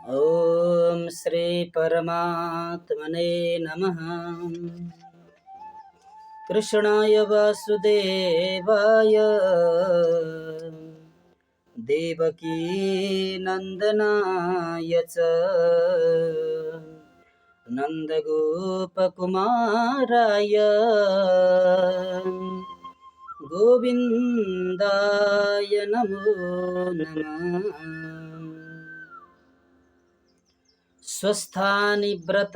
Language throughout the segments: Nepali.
ॐ श्री परमात्मने नमः। कृष्णाय वासुदेवाय देवकी नंदनाय च नंदगोपकुमाराय गोविन्दाय नमो नमः। स्वस्थानि व्रत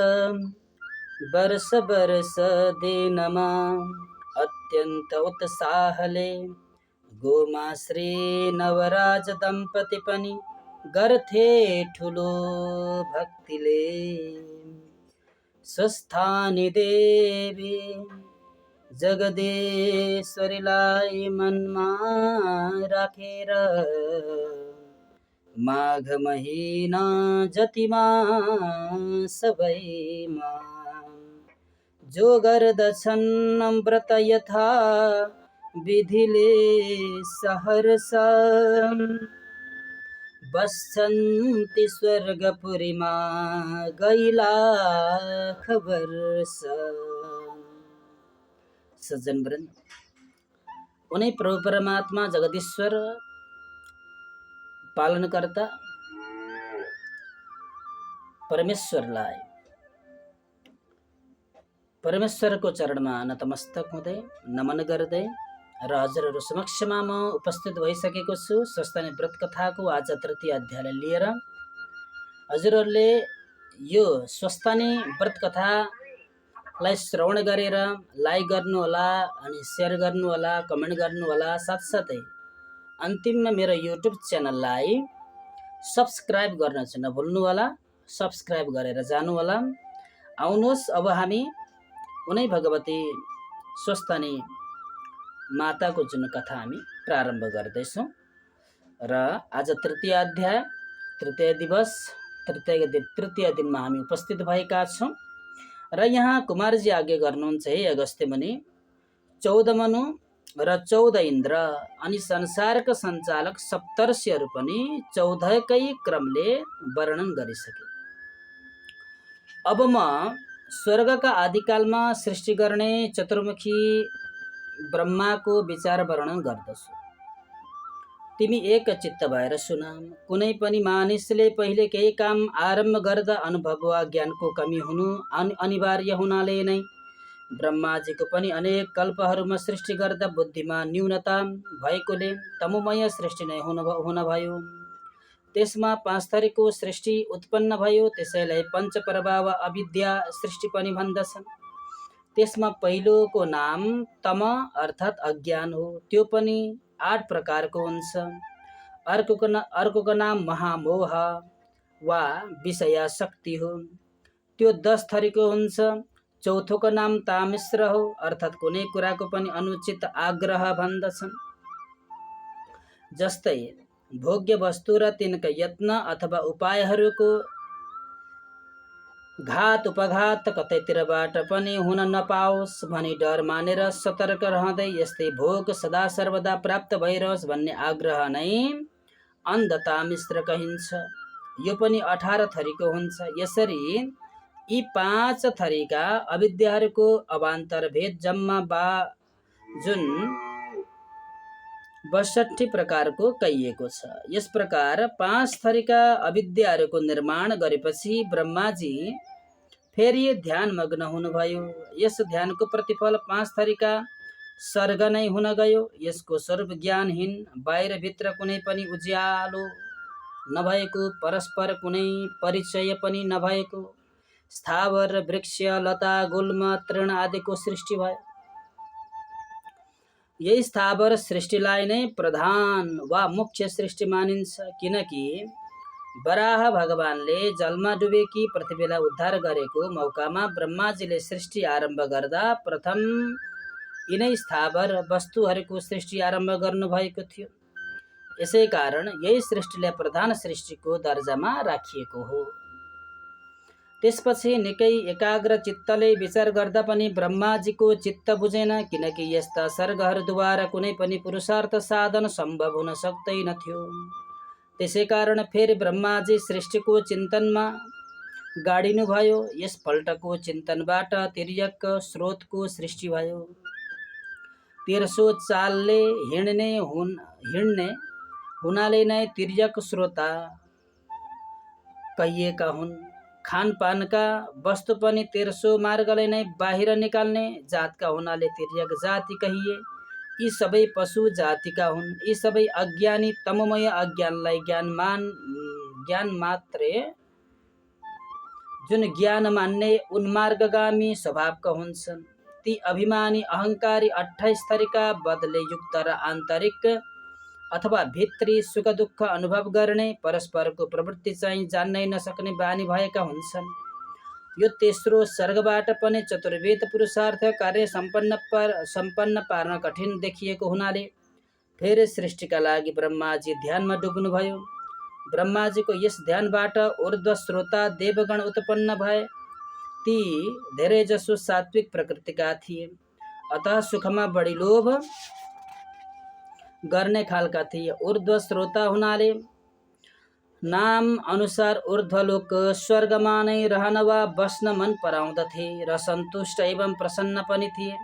बरस बरस दिनमा अत्यंत उत्साहले गोमा श्री नवराज दंपति पनि गर्थे ठुलो भक्तिले। स्वस्थानि देवी जगदीश्वरीलाई मनमा राखेर माघ महिना जतिमा सबैमा जो गर्दछन् व्रत यथा विधिले सहर्ष बस्छन्ति स्वर्गपुरीमा गैलाख वर्ष। सज्जनवृन्द, उनै प्रभु परमात्मा जगदीश्वर पालनकर्ता परमेश्वरलाई परमेश्वरको चरणमा नतमस्तक हुँदै नमन गर्दै र हजुरहरू समक्षमा म उपस्थित भइसकेको छु। स्वस्थानी व्रत कथाको आज तृतीय अध्यायलाई लिएर हजुरहरूले यो स्वस्थानी व्रत कथालाई श्रवण गरेर लाइक गर्नुहोला, अनि सेयर गर्नुहोला, कमेन्ट गर्नुहोला। साथसाथै अन्तिममा मेरो युट्युब च्यानललाई सब्स्क्राइब गर्न चाहिँ नभुल्नुहोला। सब्स्क्राइब गरेर जानुहोला। आउनुहोस्, अब हामी उनै भगवती स्वस्थानी माताको जुन कथा हामी प्रारम्भ गर्दैछौँ र आज तृतीय अध्याय, तृतीय दिवस, तृतीय दिनमा हामी उपस्थित भएका छौँ र यहाँ कुमारजी आज्ञा गर्नुहुन्छ, हे अगस्त्य मुनि, 14 मनु र 14 इन्द्र अनि संसारका सञ्चालक सप्तर्षिहरू पनि 14कै क्रमले वर्णन गरिसके। अब म स्वर्गका आदिकालमा सृष्टि गर्ने चतुर्मुखी ब्रह्माको विचार वर्णन गर्दछु। तिमी एक चित्त भएर सुन। कुनै पनि मानिसले पहिले केही काम आरम्भ गर्दा अनुभव वा ज्ञानको कमी हुनु अनिवार्य हुनाले नै ब्रह्माजीको पनि अनेक कल्पहरूमा सृष्टि गर्दा बुद्धिमा न्यूनता भएकोले तमोमय सृष्टि नै हुन भयो। त्यसमा 5 थरीको सृष्टि उत्पन्न भयो। त्यसैलाई पञ्चप्रभाव अविद्या सृष्टि पनि भन्दछन्। त्यसमा पहिलोको नाम तम अर्थात् अज्ञान हो, त्यो पनि 8 प्रकारको हुन्छ। अर्कोको नाम महामोह वा विषयाशक्ति हो, त्यो 10 थरीको हुन्छ। चौथोको नाम तामिश्र हो, अर्थात् कुनै कुराको पनि अनुचित आग्रह भन्दछन्। जस्तै भोग्य वस्तु र तिनका यत्न अथवा उपायहरूको घात उपघात कतैतिरबाट पनि हुन नपाओस् भनी डर मानेर सतर्क रहँदै यस्तै भोग सदा सर्वदा प्राप्त भइरहोस् भन्ने आग्रह नै अन्धतामिश्र कहिन्छ। यो पनि 18 थरीको हुन्छ। यसरी यी 5 थरीका अविद्याहरूको अवान्तर भेद जम्मा जुन 62 प्रकारको कहिएको छ। यस प्रकार 5 थरीका अविद्याहरूको निर्माण गरेपछि ब्रह्माजी फेरि ध्यान मग्न हुनुभयो। यस ध्यानको प्रतिफल 5 थरीका सर्ग नै हुन गयो। यसको स्वरूप ज्ञानहीन, बाहिर भित्र कुनै पनि उज्यालो नभएको, परस्पर कुनै परिचय पनि नभएको स्थावर वृक्ष लता गुल्म तृण आदिको सृष्टि भयो। यही स्थावर सृष्टिलाई नै प्रधान वा मुख्य सृष्टि मानिन्छ, किनकि वराह भगवानले जलमा डुबेकी पृथ्वीलाई उद्धार गरेको मौकामा ब्रह्माजीले सृष्टि आरम्भ गर्दा प्रथम यिनै स्थावर वस्तुहरूको सृष्टि आरम्भ गर्नुभएको थियो। यसै कारण यही सृष्टिलाई प्रधान सृष्टिको दर्जामा राखिएको हो। त्यसपछि निकै एकाग्र चित्तले विचार गर्दा पनि ब्रह्माजीको चित्त बुझेन, किनकि यस्ता सर्गहरूद्वारा कुनै पनि पुरुषार्थ साधन सम्भव हुन सक्दैनथ्यो। त्यसै कारण फेरि ब्रह्माजी सृष्टिको चिन्तनमा गाडिनुभयो। यसपल्टको चिन्तनबाट तिर्यक स्रोतको सृष्टि भयो। तेर्सो चालले हिँड्ने हुनाले नै तिर्यक श्रोता कहिएका हुन्। खानपानका वस्तु पनि तेर्सो मार्गले नै बाहिर निकाल्ने जातका हुनाले तिर्यक जाति कहिए। यी सबै पशु जातिका हुन्। यी सबै अज्ञानी तमोमय अज्ञानलाई ज्ञान मात्रे जुन ज्ञान मान्ने उन्मार्गगामी स्वभावका हुन्छन्। ती अभिमानी अहङ्कारी 28 थरीका बदले युक्त र आन्तरिक अथवा भित्री सुख दुःख अनुभव गर्ने परस्परको प्रवृत्ति चाहिँ जान्नै नसक्ने बानी भएका हुन्छन्। यो तेस्रो सर्गबाट पनि चतुर्वेद पुरुषार्थ कार्य सम्पन्न पार्न कठिन देखिएको हुनाले फेरि सृष्टिका लागि ब्रह्माजी ध्यानमा डुब्नुभयो। ब्रह्माजीको यस ध्यानबाट ऊर्ध्व श्रोता देवगण उत्पन्न भए। ती धेरैजसो सात्विक प्रकृतिका थिए, अतः सुखमा बढी लोभ गर्ने खालका थिए। ऊर्ध्व श्रोता हुनाले नाम अनुसार ऊर्ध्वलोक स्वर्गमा नै रहन वा बस्न मन पराउँदथे र सन्तुष्ट एवं प्रसन्न पनि थिए।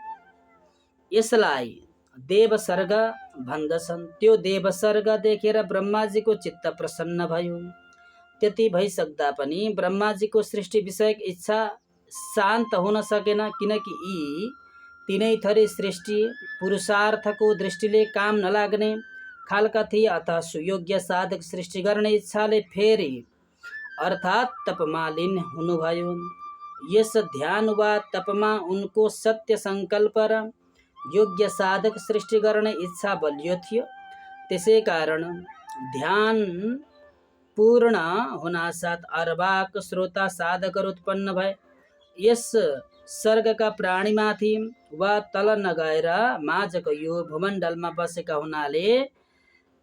यसलाई देवसर्ग भन्दछन्। त्यो देवसर्ग देखेर ब्रह्माजीको चित्त प्रसन्न भयो। त्यति भइसक्दा पनि ब्रह्माजीको सृष्टि विषयक इच्छा शान्त हुन सकेन, किनकि यी तीनै थरी सृष्टि पुरुषार्थको दृष्टिले काम नलाग्ने खालका थिए। अतः सुयोग्य साधक सृष्टि गर्ने इच्छाले फेरि अर्थात् तपमा लीन हुनुभयो। यस ध्यान वा तपमा उनको सत्य सङ्कल्प र योग्य साधक सृष्टि गर्ने इच्छा बलियो थियो। त्यसै कारण ध्यान पूर्ण हुनासाथ अर्बाक श्रोता साधकहरू उत्पन्न भए। यस सर्गका प्राणीमाथि वा तल नगएर माझको यो भूमण्डलमा बसेका हुनाले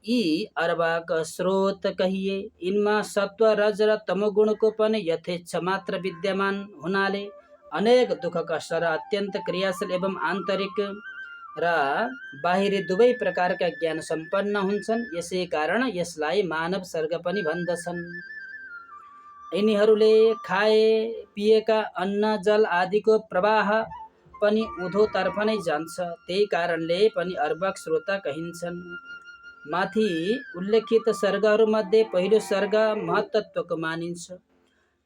यी अर्बाक स्रोत कहिए। यिनमा सत्व रज र तमोगुणको पनि यथेच्छ मात्र विद्यमान हुनाले अनेक दुःख कष्ट र अत्यन्त क्रियाशील एवं आन्तरिक र बाहिरी दुवै प्रकारका ज्ञान सम्पन्न हुन्छन्। यसै कारण यसलाई मानव सर्ग पनि भन्दछन्। यिनीहरूले खाए पिएका अन्न जल आदिको प्रवाह पनि उँधोतर्फ नै जान्छ। त्यही कारणले पनि अर्बाक श्रोता कहिन्छन्। माथि उल्लेखित सर्गहरूमध्ये पहिलो सर्ग महत्त्वको मानिन्छ।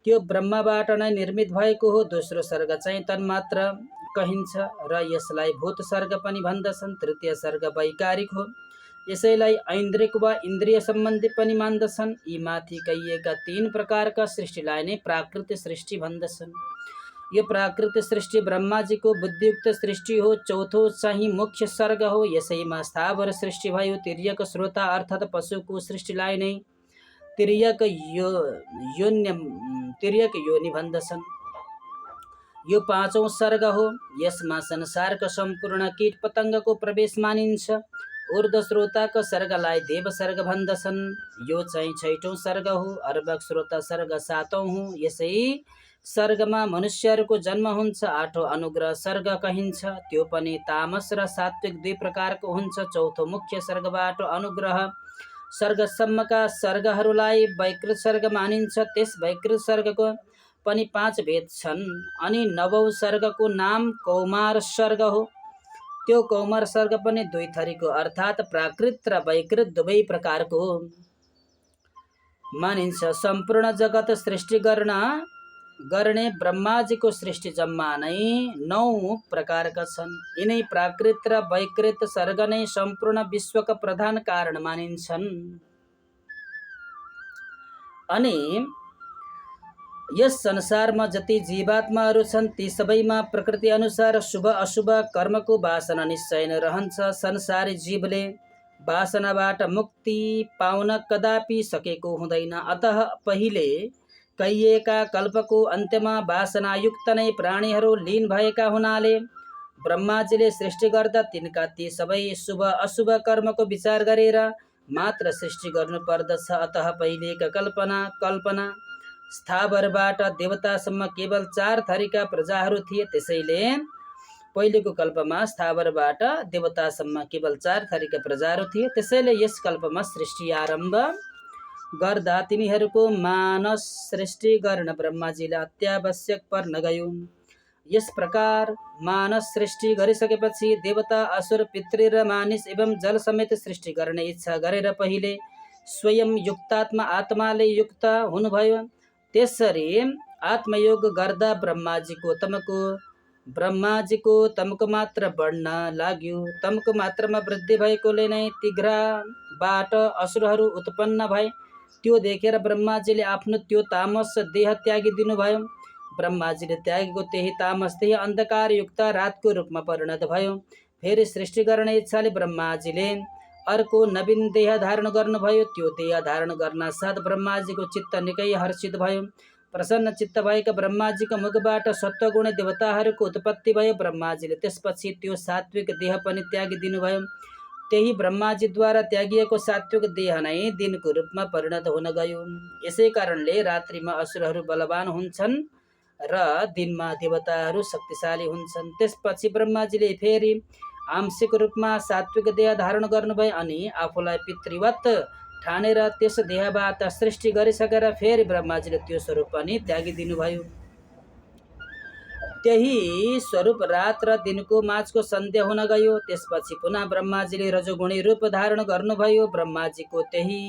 त्यो ब्रह्मबाट नै निर्मित भएको हो। दोस्रो सर्ग चाहिँ तन्मात्र कहिन्छ र यसलाई भूत सर्ग पनि भन्दछन्। तृतीय सर्ग वैकारिक हो, यसैलाई ऐन्द्रिक वा इन्द्रिय सम्बन्धी पनि मान्दछन्। यी माथि कहिएका 3 प्रकारका सृष्टिलाई नै प्राकृत सृष्टि भन्दछन्। यो प्राकृत सृष्टि ब्रह्माजीको बुद्धियुक्त सृष्टि हो। चौथो चाहिँ मुख्य सर्ग हो, यसैमा स्थावर सृष्टि भयो। तिर्यक श्रोता अर्थात् पशुको सृष्टिलाई नै तिर्यक योनि भन्दछन्। यो 5औं सर्ग हो। यसमा संसारको सम्पूर्ण कीट पतङ्गको प्रवेश मानिन्छ। ऊर्ध्व श्रोताको सर्गलाई देव सर्ग भन्दछन्। यो चाहिँ 6औं सर्ग हो। अर्बाक श्रोता सर्ग 7औं हो। यसै सर्गमा मनुष्यहरूको जन्म हुन्छ। 8औं अनुग्रह सर्ग कहिन्छ। त्यो पनि तामस र सात्विक 2 प्रकारको हुन्छ। चौथो मुख्य सर्गबाट अनुग्रह सर्गसम्मका सर्गहरूलाई वैकृत सर्ग मानिन्छ। त्यस वैकृत सर्गको पनि 5 भेद छन्। अनि 9औं सर्गको नाम कौमार सर्ग हो। त्यो कौमार सर्ग पनि 2 थरीको अर्थात् प्राकृत र वैकृत दुवै प्रकारको मानिन्छ। सम्पूर्ण जगत सृष्टि गर्ने ब्रह्माजीको सृष्टि जम्मा नै 9 प्रकारका छन्। यिनै प्राकृत र वैकृत सर्ग नै सम्पूर्ण विश्वका प्रधान कारण मानिन्छन्। अनि यस संसारमा जति जीवात्माहरू छन् ती सबैमा प्रकृति अनुसार शुभ अशुभ कर्मको वासना निश्चय नै रहन्छ। संसारी जीवले वासनाबाट मुक्ति पाउन कदापि सकेको हुँदैन। अतः पहिले कहिएका कल्पको अन्त्यमा वासनायुक्त नै प्राणीहरू लीन भएका हुनाले ब्रह्माजीले सृष्टि गर्दा तिनका ती सबै शुभ अशुभ कर्मको विचार गरेर मात्र सृष्टि गर्नु पर्दछ। अतः पहिलेका कल्पना स्थावरबाट देवतासम्म केवल 4 थरीका प्रजाहरू थिए। त्यसैले पहिलेको कल्पमा स्थावरबाट देवतासम्म केवल 4 थरीका प्रजाहरू थिए। त्यसैले यस कल्पमा सृष्टि आरम्भ गर्दा तिनीहरूको मानस सृष्टि गर्न ब्रह्माजीले अत्यावश्यक पर्न गयो। यस प्रकार मानस सृष्टि गरिसकेपछि देवता, असुर, पितृ र मानिस एवं जल समेत सृष्टि गर्ने इच्छा गरेर पहिले स्वयं युक्तात्मा आत्माले युक्त हुनुभयो। त्यसरी आत्मयोग गर्दा ब्रह्माजीको तमको मात्रा बढ्न लाग्यो। तमको मात्रामा वृद्धि भएकोले नै तिघ्राबाट असुरहरू उत्पन्न भए। त्यो देखेर ब्रह्माजीले आफ्नो त्यो तामस देह त्यागिदिनुभयो। ब्रह्माजीले त्यागेको त्यही तामस देह अन्धकारयुक्त रातको रूपमा परिणत भयो। फेरि सृष्टि गर्ने इच्छाले ब्रह्माजीले अर्को नवीन देह धारण गर्नुभयो। त्यो देह धारण गर्न साथ ब्रह्माजीको चित्त निकै हर्षित भयो। प्रसन्न चित्त भएका ब्रह्माजीको मुखबाट सत्वगुणी देवताहरूको उत्पत्ति भयो। ब्रह्माजीले त्यसपछि त्यो सात्विक देह पनि त्यागिदिनुभयो। त्यही ब्रह्माजीद्वारा त्यागिएको सात्विक देह नै दिनको रूपमा परिणत हुन गयो। यसै कारणले रात्रिमा असुरहरू बलवान हुन्छन् र दिनमा देवताहरू शक्तिशाली हुन्छन्। त्यसपछि ब्रह्माजीले फेरि आंशिक रूपमा सात्विक देह धारण गर्नुभयो अनि आफूलाई पितृवत ठानेर त्यस देहबाट सृष्टि गरिसकेर फेरि ब्रह्माजीले त्यो स्वरूप पनि त्यागिदिनुभयो। त्यही स्वरूप रात र दिनको माझको सन्ध्या हुन गयो। त्यसपछि पुनः ब्रह्माजीले रजोगुणी रूप धारण गर्नुभयो। ब्रह्माजीको त्यही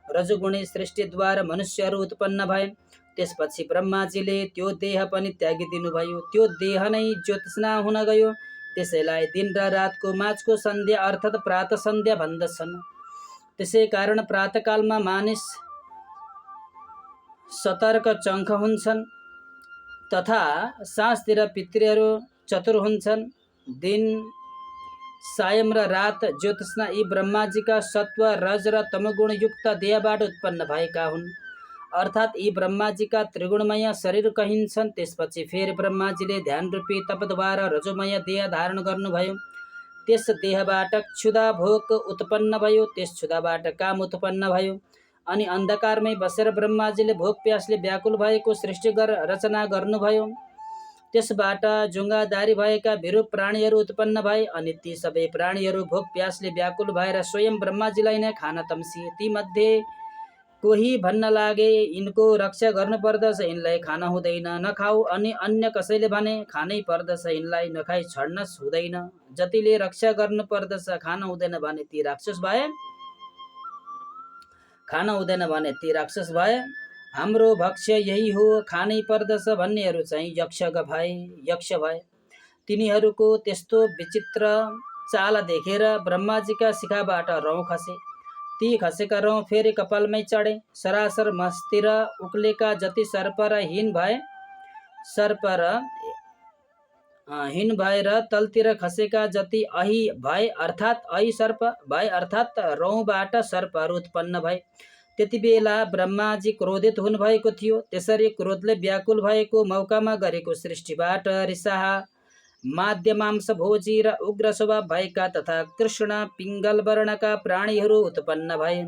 रजोगुणी सृष्टिद्वारा मनुष्यहरू उत्पन्न भए। त्यसपछि ब्रह्माजीले त्यो देह पनि त्यागिदिनुभयो। त्यो देह नै ज्योत्स्ना हुन गयो। त्यसैलाई दिन र रातको माझको सन्ध्या अर्थात् प्रातः सन्ध्या भन्दछन्। त्यसै कारण प्रातःकालमा मानिस सतर्क चङ्ख हुन्छन् तथा साँझतिर पितृहरू चतुर हुन्छन्। दिन, सायं र रात ज्योत्स्ना यी ब्रह्माजीका सत्व, रज र तमगुणयुक्त देहबाट उत्पन्न भएका हुन्, अर्थात् यी ब्रह्माजीका त्रिगुणमय शरीर कहिन्छन्। त्यसपछि फेरि ब्रह्माजीले ध्यान रूपी तपद्वारा रजोमय देह धारण गर्नुभयो। त्यस देहबाट क्षुधा भोक उत्पन्न भयो। त्यस क्षुधाबाट काम उत्पन्न भयो अनि अन्धकारमै बसेर ब्रह्माजीले भोक प्यासले व्याकुल भएको सृष्टि रचना गर्नुभयो। त्यसबाट जुङ्गाधारी भएका विरूप प्राणीहरू उत्पन्न भए अनि ती सबै प्राणीहरू भोक प्यासले व्याकुल भएर स्वयं ब्रह्माजीलाई नै खान तम्सिए। तीमध्ये कोही भन्न लागे, यिनको रक्षा गर्नुपर्दछ, यिनलाई खान हुँदैन, नखाऊ। अनि अन्य कसैले भने, खानै पर्दछ, यिनलाई नखाई छड्न हुँदैन। जतिले रक्षा गर्नुपर्दछ, खान हुँदैन भने ती राक्षस भए। हाम्रो भक्ष्य यही हो, खानै पर्दछ भन्नेहरू चाहिँ यक्ष भए। तिनीहरूको त्यस्तो विचित्र चाल देखेर ब्रह्माजीका शिखाबाट रौँ खसे। ती खसेका रौँ फेरि कपालमै चढे। सरासर मस्तिर उक्लेका जति सर्प र हिन भएर तलतिर खसेका जति अही भए सर्प भए अर्थात् रौँबाट सर्पहरू उत्पन्न भए। त्यति बेला ब्रह्माजी क्रोधित हुनुभएको थियो। त्यसरी क्रोधले व्याकुल भएको मौकामा गरेको सृष्टिबाट रिसाहा, माध्यमांश भोजी र उग्र स्वभाव भएका तथा कृष्ण पिङ्गल वर्णका प्राणीहरू उत्पन्न भए।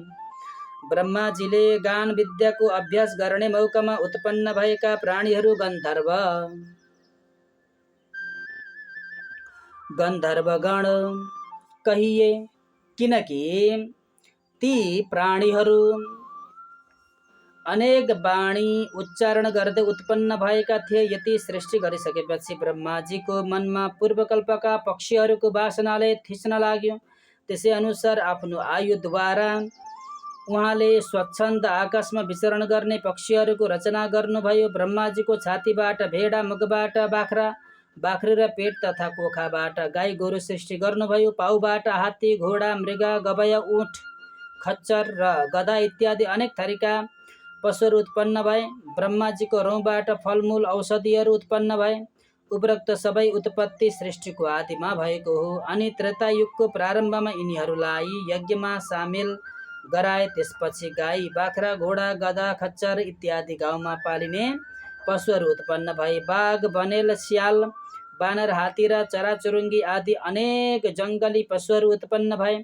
ब्रह्माजीले गान विद्याको अभ्यास गर्ने मौकामा उत्पन्न भएका प्राणीहरू गन्धर्वगण कहिए, किनकि ती प्राणीहरू अनेक वाणी उच्चारण गर्दै उत्पन्न भएका थिए। यति सृष्टि गरिसकेपछि ब्रह्माजीको मनमा पूर्वकल्पका पक्षीहरूको वासनाले थिच्न लाग्यो। त्यसै अनुसार आफ्नो आयुद्वारा उहाँले स्वच्छन्द आकाशमा विचरण गर्ने पक्षीहरूको रचना गर्नुभयो। ब्रह्माजीको छातीबाट भेडा, मुखबाट बाख्रा, बाख्री र पेट तथा कोखाबाट गाई गोरु सृष्टि गर्नुभयो। पाउबाट हात्ती, घोडा, मृग, गवय, ऊँट, खच्चर र गधा इत्यादि अनेक थरीका पशुहरू उत्पन्न भए। ब्रह्माजीको रौँबाट फलमूल औषधिहरू उत्पन्न भए। उपरोक्त सबै उत्पत्ति सृष्टिको आदिमा भएको हो। अनि त्रेतायुगको प्रारम्भमा यिनीहरूलाई यज्ञमा सामेल गराए। त्यसपछि गाई, बाख्रा, घोडा, गधा, खच्चर इत्यादि गाउँमा पालिने पशुहरू उत्पन्न भए। बाघ, बनेल, स्याल, बानर, हात्ती र चराचुरुङ्गी आदि अनेक जङ्गली पशुहरू उत्पन्न भए।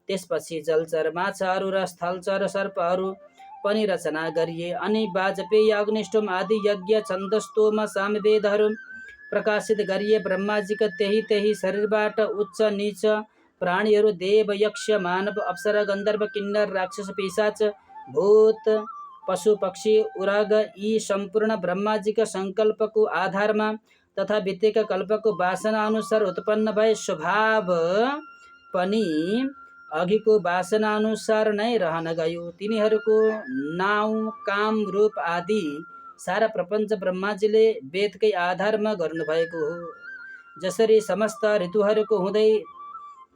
त्यसपछि जलचर माछाहरू र स्थलचर सर्पहरू पनि रचना गरिए। अनि वाजपेय, अग्निष्टोम आदि यज्ञ, छन्दस्तोम, सामवेदहरू प्रकाशित गरिए। ब्रह्माजीका त्यही शरीरबाट उच्च नीच प्राणीहरू, देव, यक्ष, मानव, अप्सरा, गन्धर्व, किन्नर, राक्षस, पिशाच, भूत पशु पक्षी उरग यी सम्पूर्ण ब्रह्माजीका सङ्कल्पको आधारमा तथा बितेका कल्पको वासना अनुसार उत्पन्न भए स्वभाव पनि अघिको वासना अनुसार नै रहन गयो। तिनीहरूको नाउँ काम रूप आदि सारा प्रपञ्च ब्रह्माजीले वेदकै आधारमा गर्नुभएको हो। जसरी समस्त ऋतुहरूको हुँदै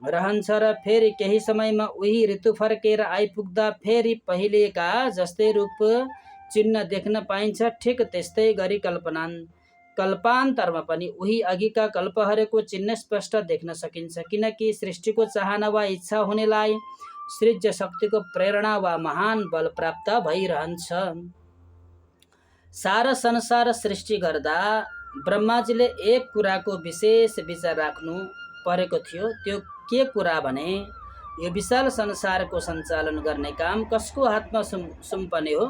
रहन्छ र फेरि केही समयमा उही ऋतु फर्केर आइपुग्दा फेरि पहिलेका जस्तै रूप चिन्ह देख्न पाइन्छ, ठिक त्यस्तै गरी कल्पान्तरमा पनि उही अघिका कल्पहरूको चिन्ह स्पष्ट देख्न सकिन्छ, किनकि सृष्टिको चाहना वा इच्छा हुनेलाई सृज्य शक्तिको प्रेरणा वा महान बल प्राप्त भइरहन्छ। सारा संसार सृष्टि गर्दा ब्रह्माजीले एक कुराको विशेष विचार राख्नु परेको थियो। त्यो के कुरा भने यो विशाल संसारको सञ्चालन गर्ने काम कसको हातमा सुम्पने हो।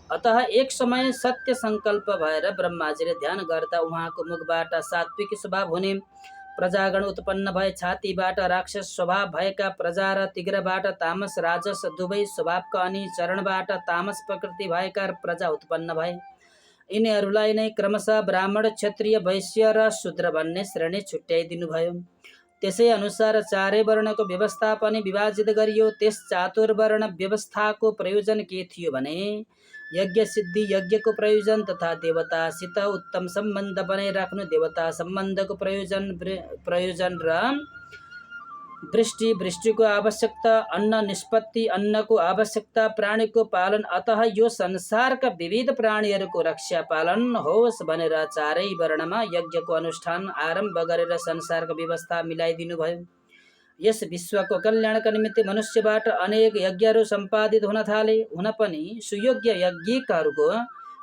अतः एक समय सत्य सङ्कल्प भएर ब्रह्माजीले ध्यान गर्दा उहाँको मुखबाट सात्विक स्वभाव हुने प्रजागण उत्पन्न भए। छातीबाट राक्षस स्वभाव भएका प्रजा र तिग्रबाट तामस राजस दुवै स्वभावका अनि चरणबाट तामस प्रकृति भएका प्रजा उत्पन्न भए। यिनीहरूलाई नै क्रमशः ब्राह्मण क्षत्रिय वैश्य र शूद्र भन्ने श्रेणी छुट्याइदिनुभयो। त्यसै अनुसार चारै वर्णको व्यवस्था पनि विभाजित गरियो। त्यस चातुर्वर्ण व्यवस्थाको प्रयोजन के थियो भने यज्ञ सिद्धि, यज्ञको प्रयोजन तथा देवतासित उत्तम सम्बन्ध बनाइराख्नु, देवता सम्बन्धको प्रयोजन र वृष्टिको आवश्यकता, अन्न निष्पत्ति, अन्नको आवश्यकता, प्राणीको पालन। अतः यो संसारका विविध प्राणीहरूको रक्षा पालन होस् भनेर चारै वर्णमा यज्ञको अनुष्ठान आरम्भ गरेर संसारको व्यवस्था मिलाइदिनु भयो। यस विश्वको कल्याणका निमित्त मनुष्यबाट अनेक यज्ञहरू सम्पादित हुन थाले। हुन पनि सुयोग्य यज्ञिकहरूको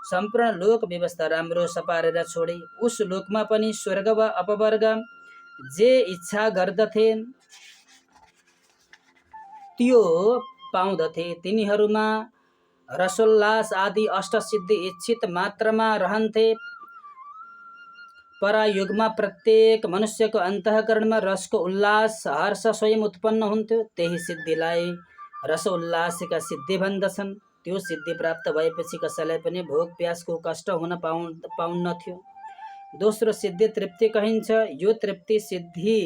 सम्पूर्ण लोक व्यवस्था राम्रो सपारेर छोडे। उस लोकमा पनि स्वर्ग वा अपवर्ग जे इच्छा गर्दथे त्यो पाउँदथे। तिनीहरूमा रसोल्लास आदि अष्टसिद्धि इच्छित मात्रामा रहन्थे। परायुगमा प्रत्येक मनुष्यको अन्तःकरणमा रसको उल्लास हर्ष स्वयं उत्पन्न हुन्थ्यो। त्यही सिद्धिलाई रस उल्लासका सिद्धि भन्दछन्। त्यो सिद्धि प्राप्त भएपछि कसैलाई पनि भोक प्यासको कष्ट हुन पाउन्नथ्यो। दोस्रो सिद्धि तृप्ति कहिन्छ। यो तृप्ति सिद्धि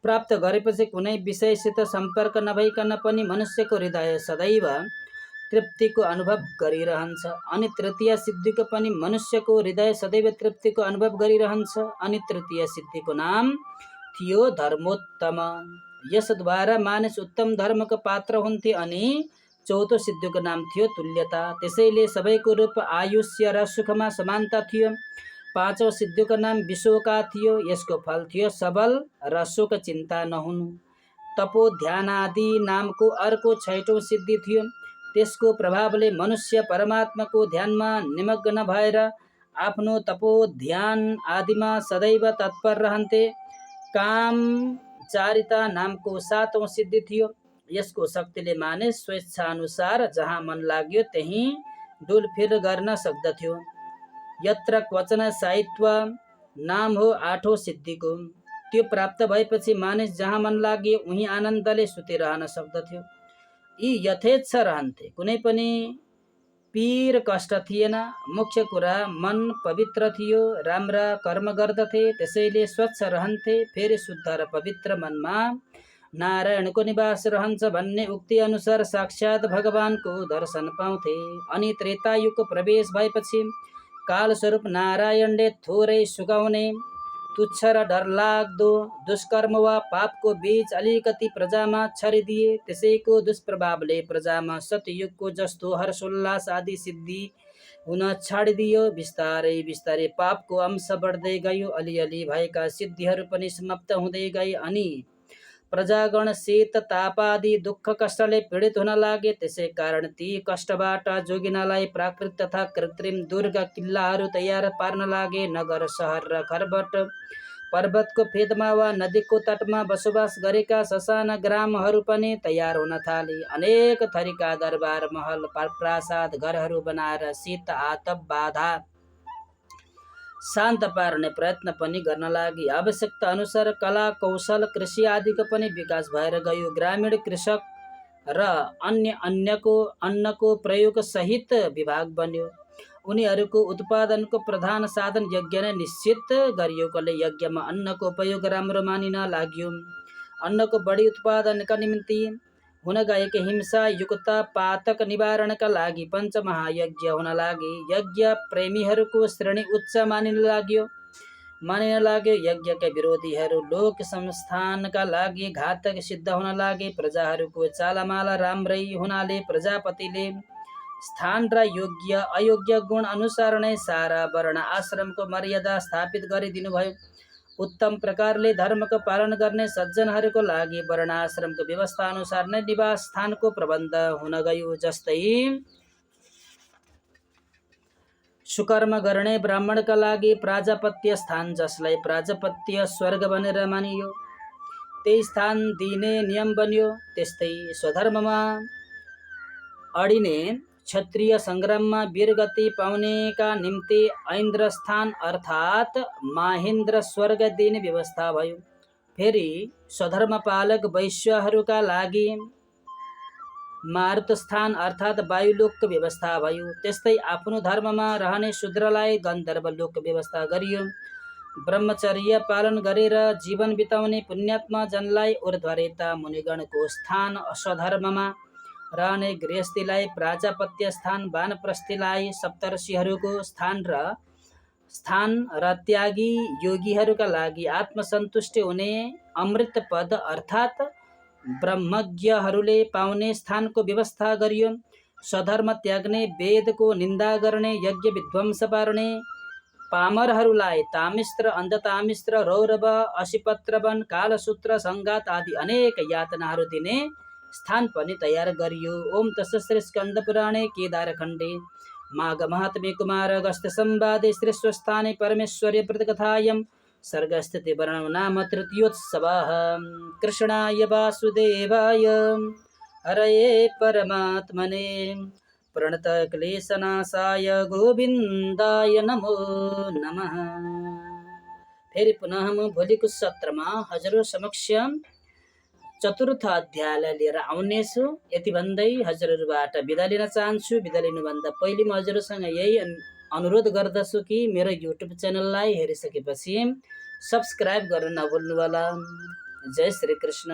प्राप्त गरेपछि कुनै विषयसित सम्पर्क नभइकन पनि मनुष्यको हृदय सदैव तृप्तिको अनुभव गरिरहन्छ। अनि तृतीय सिद्धिको पनि मनुष्यको हृदय सदैव तृप्तिको अनुभव गरिरहन्छ। अनि तृतीय सिद्धिको नाम थियो धर्मोत्तम। यसद्वारा मानिस उत्तम धर्मको पात्र हुन्थे। अनि चौथो सिद्धिको नाम थियो तुल्यता। त्यसैले सबैको रूप, आयुष्य र सुखमा समानता थियो। पाँचौं सिद्धिको नाम विशोका थियो। यसको फल थियो सबल र शोक चिन्ता नहुनु। तपो ध्यानादि नामको अर्को छैटौं सिद्धि थियो। त्यसको प्रभावले मनुष्य परमात्माको ध्यानमा निमग्न भएर आफ्नो तपो ध्यान आदिमा सदैव तत्पर रहन्थे। कामचारिता नामको सातौं सिद्धि थियो। यसको शक्तिले मानिस स्वेच्छाअनुसार जहाँ मन लाग्यो त्यहीँ डुलफिर गर्न सक्दथ्यो। यत्र क्वचन सायित्व नाम हो आठौं सिद्धिको। त्यो प्राप्त भएपछि मानिस जहाँ मन लाग्यो उहीँ आनन्दले सुतिरहन सक्दथ्यो। यी यथेच्छ रहन्थे। कुनै पनि पीर कष्ट थिएन। मुख्य कुरा मन पवित्र थियो, राम्रा कर्म गर्दथे, त्यसैले स्वच्छ रहन्थे। फेरि शुद्ध र पवित्र मनमा नारायणको निवास रहन्छ भन्ने उक्ति अनुसार साक्षात् भगवानको दर्शन पाउँथे। अनि त्रेतायुगको प्रवेश भएपछि कालस्वरूप नारायणले थोरै सुगाउने तुच्छ र डरलाग्दो दुष्कर्म वा पापको बीज अलिकति प्रजामा छरिदिए। त्यसैको दुष्प्रभावले प्रजामा सतयुगको जस्तो हर्षोल्लास आदि सिद्धि हुन छाडिदियो। बिस्तारै बिस्तारै पापको अंश बढ्दै गयो। अलिअलि भएका सिद्धिहरू पनि समाप्त हुँदै गए। अनि प्रजागण शीत ताप आदि दुःख कष्टले पीडित हुन लागे। त्यसै कारण ती कष्टबाट जोगिनलाई प्राकृत तथा कृत्रिम दुर्ग किल्लाहरू तयार पार्न लागे। नगर सहर र खरबट पर्वतको फेदमा वा नदीको तटमा बसोबास गरेका ससाना ग्रामहरू पनि तयार हुन थाले। अनेक थरीका दरबार महल प्रासाद घरहरू बनाएर शीत आतप बाधा शान्त पार्ने प्रयत्न पनि गर्न लागे। आवश्यकता अनुसार कला कौशल कृषि आदिको पनि विकास भएर गयो। ग्रामीण कृषक र अन्नको प्रयोग सहित विभाग बन्यो। उनीहरूको उत्पादनको प्रधान साधन यज्ञ नै निश्चित गरिएकोले यज्ञमा अन्नको उपयोग राम्रो मानिन लाग्यो। अन्नको बढी उत्पादनका निम्ति हुन गएका हिंसा युक्त पातक निवारणका लागि पञ्चमहायज्ञ हुन लागे। यज्ञ प्रेमीहरूको श्रेणी उच्च मानिन लाग्यो। यज्ञका विरोधीहरू लोक संस्थानका लागि घातक सिद्ध हुन लागे। प्रजाहरूको चालमाला राम्रै हुनाले प्रजापतिले स्थान र योग्य अयोग्य गुण अनुसार नै सारा वर्ण आश्रमको मर्यादा स्थापित गरिदिनुभयो। उत्तम प्रकारले धर्मको पालन गर्ने सज्जनहरूको लागि वर्णाश्रमको व्यवस्था अनुसार नै निवास स्थानको प्रबन्ध हुन गयो। जस्तै सुकर्म गर्ने ब्राह्मणका लागि प्राजापत्य स्थान, जसलाई प्राजापत्य स्वर्ग भनेर मानियो, त्यही स्थान दिने नियम बन्यो। त्यस्तै स्वधर्ममा अडिने क्षत्रिय सङ्ग्राममा वीरगति पाउनेका निम्ति ऐन्द्रस्थान अर्थात् महेन्द्र स्वर्ग दिने व्यवस्था भयो। फेरि स्वधर्मपालक वैश्यहरूका लागि मारुतस्थान अर्थात् वायुलोकको व्यवस्था भयो। त्यस्तै आफ्नो धर्ममा रहने शूद्रलाई गन्धर्वलोकको व्यवस्था गरियो। ब्रह्मचर्य पालन गरेर जीवन बिताउने पुण्यात्मा जनलाई ऊर्ध्वरेता मुनिगणको स्थान, स्वधर्ममा रहने गृहस्थीलाई प्राजापत्य स्थान, वानप्रस्थीलाई सप्तर्षिहरूको स्थान र त्यागी योगीहरूका लागि आत्मसन्तुष्टि हुने अमृत पद अर्थात् ब्रह्मज्ञहरूले पाउने स्थानको व्यवस्था गरियो। स्वधर्म त्याग्ने, वेदको निन्दा गर्ने, यज्ञ विध्वंस पार्ने पामरहरूलाई तामिस्त्र, अन्धतामिस्त्र, रौरव, असिपत्रवन, कालसूत्र, सङ्घात आदि अनेक यातनाहरू दिने स्थान पनि तयार गरियो। ओम तस्य श्री स्कन्द पुराणे केदारखण्डे माघ महात्म्ये कुमार अगस्त्य संवादे श्री स्वस्थाने परमेश्वर्य प्रतिकथायां सर्गस्थिति वर्णनं नाम तृतीयोत्सवः। कृष्णाय वासुदेवाय हरये परमात्मने प्रणतक्लेशनाशाय गोविन्दाय नमो नमः। फेरि पुनः म भोलिको सत्रमा हजुरहरू समक्ष चतुर्थ अध्यायलाई लिएर आउनेछु। यति भन्दै हजुरहरूबाट बिदा लिन चाहन्छु। बिदा लिनुभन्दा पहिले म हजुरहरूसँग यही अनुरोध गर्दछु कि मेरो युट्युब च्यानललाई हेरिसकेपछि सब्सक्राइब गर्न नभुल्नुहोला। जय श्री कृष्ण।